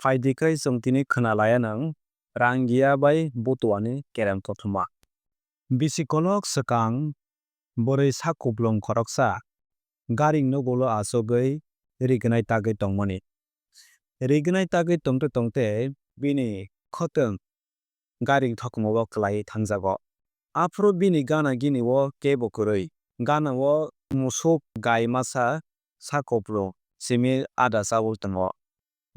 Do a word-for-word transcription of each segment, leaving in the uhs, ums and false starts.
Phaidi khe chwng tini khwna laya nwng Rangia bai Butuani kereng kothoma. Bisi kolok swkang bwrwi sak kuplung khoroksa garing nok ulo achugwi rignai tagwi tongmani. Rignai tagwi tongte tongte bini khotwng garing thokmao kwlaiwi thangjago. Aphuru bini gana gini o kebo kwrwi. Gana o musuk gai masa sak kuplung simi ada chaui tongo.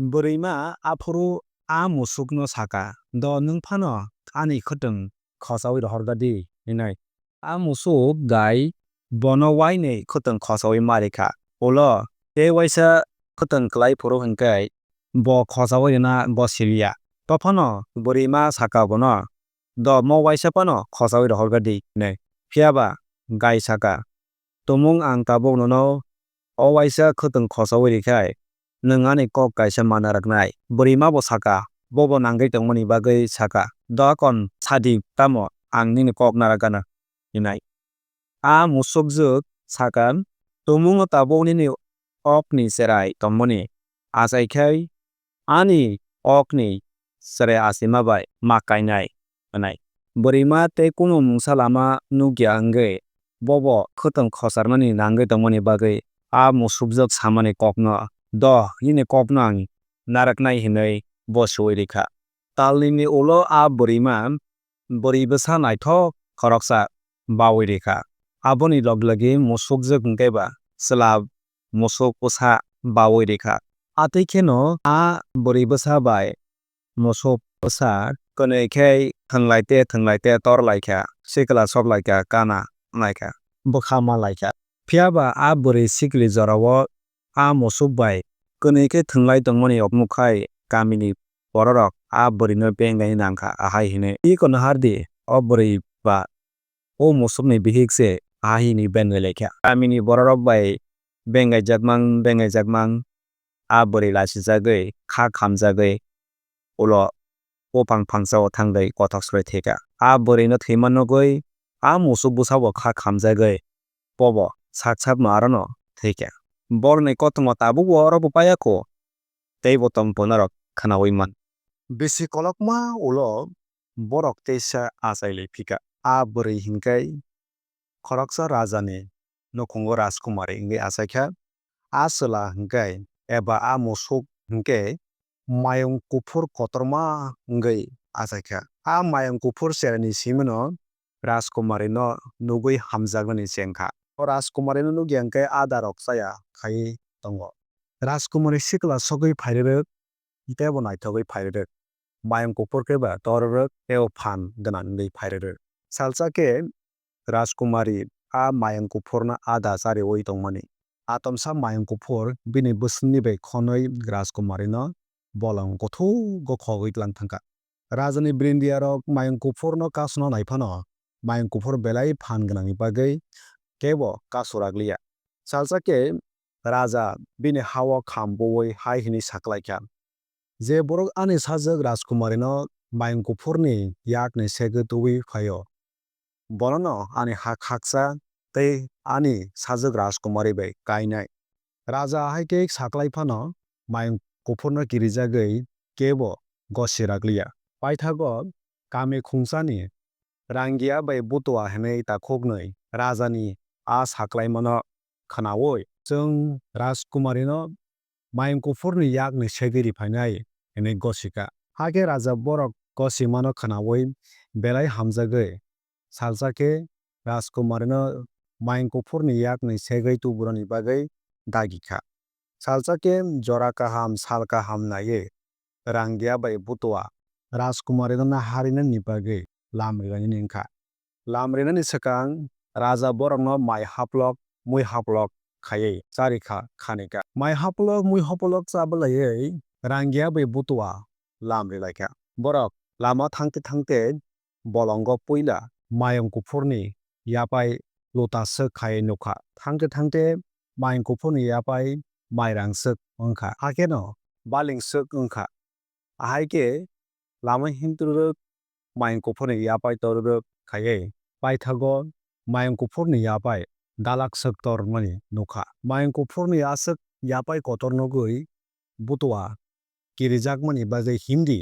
Bwrwima aphuru a musukno saka, "Do nwng phano ani khotwng khochaui rohorga di," hwnwi. A musuk gai bono uainwi khotwng khochaui ma rikha. Ulo tei uaisa khotwng kwlai phuru hwnkhe bo khochaui rwna bo siliya. Tophano bwrwima saka bono, "Do mo uaisa phano khochaui rohorga di," hwnwi. Phiyaba gai saka, "Tumung ang tabuk nono o uaisa khotwng khochaui rikha, nwng ani kok kaisa ma narwknai." Bwrwima bo saka, bobo nangwi tongmani bagwi saka, "Do kon sadi tamo ang nini kok narwk gana," hwnwi. A musukjwk saka, "Tumungo tabuk nini okni cherai tongmani, achai khai ani okni cherai achima bai ma kainai," hwnwi. Bwrwima tei kunu mungsa lama nukya wngwi bobo khotwng khocharnani nangwi tongmani bagwi a musukjwk samani kokno, "Do, nini kokno ang narwknai," hwnwi bo sui rikha. Talnini ulo a bwrwima bwrwi bwsa naithok khoroksa baui rikha. Aboni logi logi musukjwk hwnkhe ba chwla musuk bwsa baui rikha. Atwi kheno a bwrwi bwsa bai musuk bwsa kwnwi khe thwnglai te thwnglai te tor lai kha, sikla sok lai kha, kana wng lai kha, bwkha ma lai kha. Phiya ba a bwrwi sikli jorao a musuk bai kwnwi khe thwnglai tongmani yokmuk khai kamini bororok a bwrwino benglaina nang kha, ahai hwnwi, "Iko nahar di, o bwrwi ba o musukni bihik se," ahai hwnwi benglai lai kha. Kamini bororok bai benglaijak mang, benglaijak mang, a bwrwi lasijagwi, kha khamjagwi, ulo buphang phangsa o thangwi kothok swlai thwi kha. A bwrwino thwima nugwi a musuk bwsabo kha khamjagwi bobo sak sakno arono thwi kha. Borokni kothoma tabukbo orobo paiya kho, teibo tong phunorok khwnaui man. Bisi kolokma ulo borok teisa achai lai phi kha. A bwrwi hinkhe khoroksa rajani nukhungo rajkumari wngwi achai kha. A chwla hinkhe eba a musuk hinkhe mayung kuphur kotorma wngwi achai kha. A mayung kuphur cheraini simino rajkumarino nugwi hamjaknani cheng kha. O rajkumarino nukya hinkhe adarok chaya khaiwi tongo. Rajkumari sikla sogwi phairwrwk tei bo naithogwi phairwrwk. Mayung kuphur khe ba torwrwk tei o phan gwnang wngwi phairwrwk. Salsa khe rajkumari a mayung kuphurno ada chariui tongmani. Atomsa mayung kuphur bini bwswkni bai khonwi rajkumarino bolong kuthugo khogwi tlang thangkha. Rajani brindiarok mayung kuphurno kasuna nai phano mayung kuphur belai phan gwnangni bagwi kebo kasurak liya. Salsa khe raja bini ha-o kham buui hai hwnwi saklaikha, "Je borok ani sajwk rajkumarino mayung kuphurni yakni segwi tubui phaio, bonono ani ha khaksa tei ani sajwk rajkumari bai kainai." Raja hai khe saklai phano mayung kuphurno kirijagwi kebo gosi rak liya. Paithago kami khungsani Rangia bai Butua hwnwi takhuknwi rajani a saklaimano khwnaui, "Chwng rajkumarino mayung kuphurni yakni segwi ri phainai," hwnwi gosi kha. Hakhe raja borok gosimano khwnaui belai hamjagwi salsa khe rajkumarino mayung kuphurni yakni segwi tuburani bagwi dagi kha. Salsa khe jora kaham sal kaham naiwi Rangia bai Butua rajkumarino naharinani bagwi lam rwlainani wngkha. Lam rwnani swkang raja borokno mai haplok mui haplok khaiwi charikha khanikha. Mai haplok mui haplok cha bwlaiwi Rangia bai Butua lam rwlaikha. Borok lama thangte thangte bolongo puila mayung kuphurni yapai luta swk khaiwi nukha. Thangte thangte mayung kuphurni yapai mairang swk wngkha, hakheno baling swk wngkha. Ahai khe lama himtwrwk mayung kuphurni yapai torwrwk khaiwi paithago mayung kuphurni yapai dalak swk tormani nukha. Mayung kuphurni aswk yapai kotor nugwi Butua kirijakmani bagwi himdi,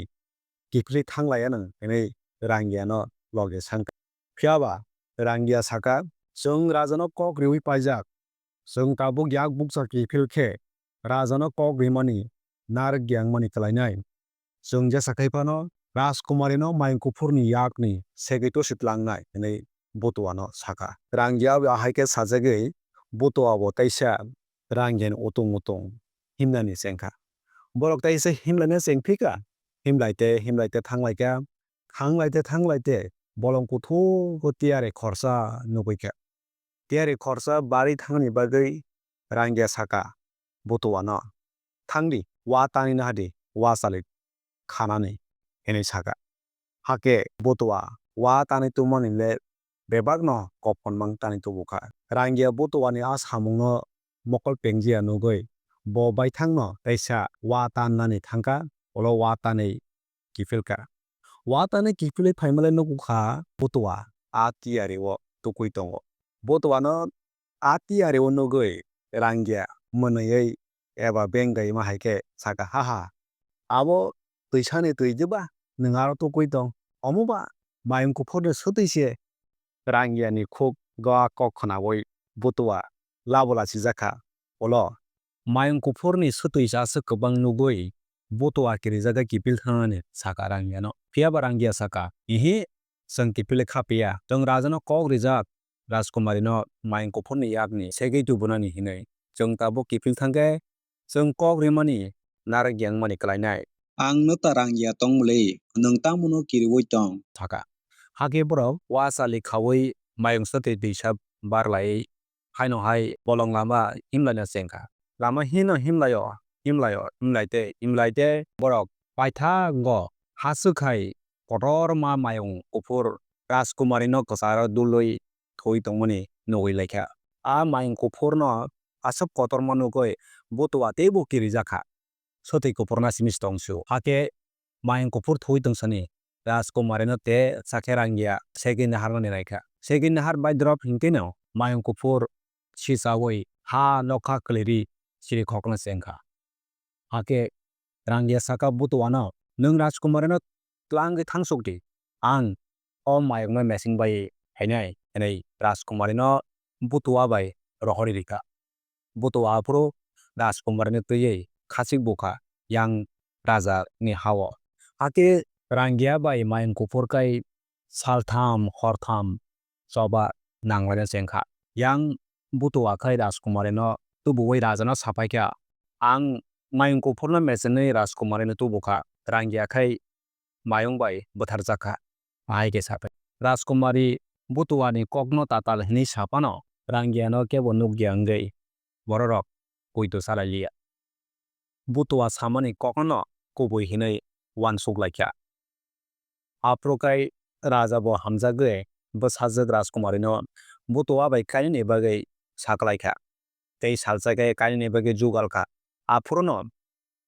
kiphilwi thanglaiya nwng, hwnwi Rangiano logi sankha. Phiyaba Rangia sakha, "Chwng rajano kok riwi paijak, chwng tabuk yak bukcha kiphil khe rajano kok rimani narwk giyangmani kwlainai. Chwng jesa khai phano Rajkumarino mayung kuphurni yakni segwi tosi tlangnai," hwnwi Butuano sakha. Rangia abo ahai khe sajagwi Butuabo teisa Rangiani utung utung himnani chengkha. Borok teisa himlaina chengphikha, himlaite himlaite thanglaikha, thanglaite thanglaite bolong kuthukgo tiyari khorsa nugwikha. Tiyari khorsa barwi thangnani bagwi Rangia sakha Butuano, "Thangdi, wa tanwi nahardi, wa chali khanani," hwnwi sakha. Hakhe Butua wa tanwi tubumani le bebakno kophon mang tanwi tubukha. Rangia Butuani a samungno mokol pengjiya nugwi bo baithangno teisa wa tannani thangkha, ulo wa tanwi kiphilkha. Wa tanwi kiphilwi phaimalai nukukha Butua a tiyario tukui tongo. Butuano a tiyario nugwi Rangia mwnwiwi eba bengdaima hai khe sakha, "Haha, abo twisani twi diba nwng aro tukui tong? Omoba mayung kuphurni swtwi se." Rangiani khuk ga kok khnaui Butua labo lachijakha. Ulo mayung kuphurni swtwi aswk kwbang nugwi Butua kirijagwi kiphil thangnani sakha Rangiano. Phiyaba Rangia sakha, "Ihi, chwng kiphilwi kha piya. Chwng rajano kok rijak, Rajkumarino mayung kuphurni yakni segwi tubunani hinwi. Chwng tabuk kiphil thangkhe chwng kok rimani narwk giyangmani kwlainai. Ang nwta Rangia tongmwlwi, nwng tamono kiriui tong?" sakha. Hakhe borok wa chali khaui mayung swtwi twisa barlaiwi haino hai bolong lama himlaina chengkha. Lama hino himlaio, himlaio, himlaite, himlaite borok paithago haswk hai kotorma mayung kuphur Rajkumarino kwcharo dulwi thwi tongmani nugwi laikha. A mayung kuphurno aswk kotorma nugwi Butua teibo kirijakha. Swtwi kuphurna simi tongsu. Hakhe mayung kuphur thwi tongsa ni Rajkumarino te sakhe Rangia segwi naharnani naikha. Segwi nahar baidrop hinkheno mayung kuphur sichaui ha nokha kwlwiri chirikhokna chengkha. Hakhe Rangia sakha Butuano, "Nwng Rajkumarino tlangwi thangsuk di, ang o mayungno mesing bai phainai," hwnwi Rajkumarino Butua bai rohorwi rikha. Butua aphuru Rajkumarino twiwi khachik bukha yang raja ni hao. Hakhe Rangia bai mayung kuphur kai saltham hortham choba nanglaina chengkha. Yang Butua khai Rajkumarino tubuwi rajano sapaikha, "Ang mayung kuphurno mesenwi Rajkumarino tubukha, Rangia khai mayung bai bwtharjakha." Ahai khe sapai Rajkumari Butuani kokno tatal hwnwi saphano Rangiano kebo nukya wngwi bororok poito salai liya. Butua samani kokno kubui hinwi uansuk laikha. Aphuru kai raja bo hamjagwi bwsajwk Rajkumarino Butua bai kainani bagwi saklaikha tei salsa khe kainani bagwi jugalkha. Aphuruno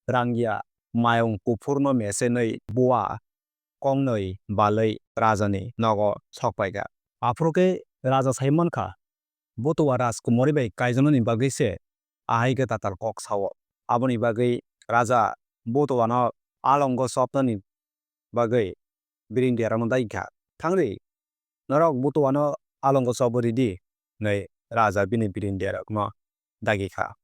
Rangia mayung kuphurno mesenwi bua kongnwi balwi rajani nogo sokpaikha. Aphuru khe raja sai mankha, Butua Rajkumari bai kaijaknani bagwi se ahai khe tatal kok sao. Aboni bagwi raja Butuano alongo chopnani bagwi birindiarokno dagi kha. "Thangdi, norok Butuano alongo chobwi ridi," hwnwi raja bini birindiarokno dagi kha.